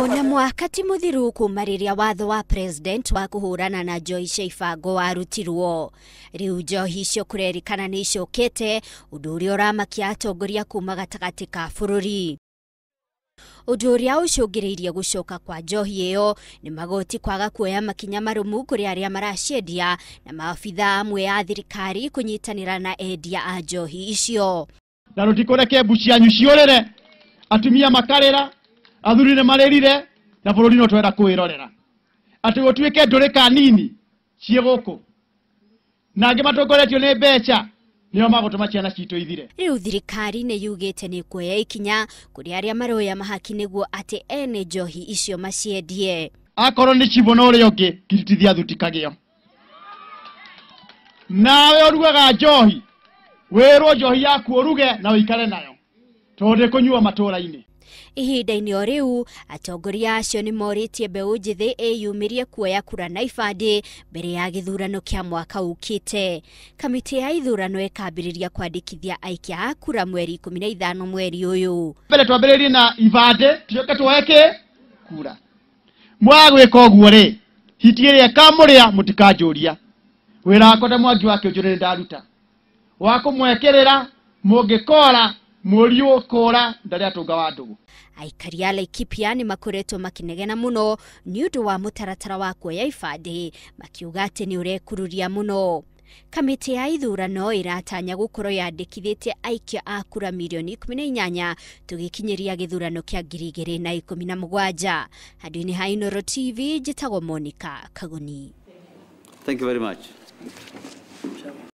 Ona mwaka ti mũthiru kuma rĩrĩa watho wa president wa kũhũrana na njohi cia ibango warutirwo. Rĩu njohi icio kũrerĩkana nĩ icokete, ũndũ ũrĩa ũramakia atongoria kuma gatagatĩ ka bũrũri. Ũndũ ũrĩa ũcũngĩrĩirie gũcoka kwa njohi ĩyo nĩ magoti kwaga kuoya makinya marũmu kũrĩ arĩa maraciendia na maabitha amwe a thirikari kũnyitanĩra na endia a njohi icio. Na rũtikũreke mbu cianyu ciũrĩre, atumia makarĩra, athuri nĩ marĩrire, na bũrũri no twenda kwĩrorera. Atĩ gũtuĩke ndũrĩka nini ciĩ gũkũ na angĩ matongoretio nĩ mbeca nĩo magũtũma ciana citũ ithire. Rĩu thirikari nĩ yugĩte nĩ kuoya ikinya kũrĩ arĩa maroya mahaki nĩguo atĩ ene njohi icio maciendie. Akorwo nĩ cibũ na ũrĩa ũngĩ, kiritithia thutikagĩo. Nawe ũrugaga njohi, wĩrwo njohi yaku ũruge na ũikare nayo, tondũ ndĩkũnyuo matũũra-inĩ. Ihinda-inĩ o rĩu, atongoria acio nĩ morĩtie mbeũ njĩthĩ ĩyumĩrie kuoya kura na ibandĩ mbere ya gĩthurano kĩa mwaka ũkĩte. Kamĩtĩ ya ithurano ĩkambĩrĩria kwandĩkithia aikia a kura mweri 15 mweri ũyũ. Mbere twambĩrĩrie na ibandĩ, tũcoke tuoe kĩ? Kura. Mwaga gwĩka ũguo rĩ, hiti ĩrĩa ĩkamũrĩa mũtikanjũria. Wĩra wakwa ta Mwangi wa Kĩũnjũrĩ nĩ ndaruta. Wa kũmwekĩrĩra, mũngĩkora, mũriũ kũra ndarĩ atũnga wa ndũgũ. Aikari a Laikipia nĩ makoretwo makĩnegena mũno nĩ ũndũ wa mũtaratara wa kuoya ibandĩ, makiuga atĩ nĩ ũrekururia mũno. Kamĩtĩ ya ithurano ĩratanya gũkorwo yandĩkithĩtie aikia a kura mirioni 18 tũgĩkinyĩria gĩthurano kĩa 2017. Handũ-inĩ ha Inooro TV, njĩtagwo Monica Kagoni. Thank you very much.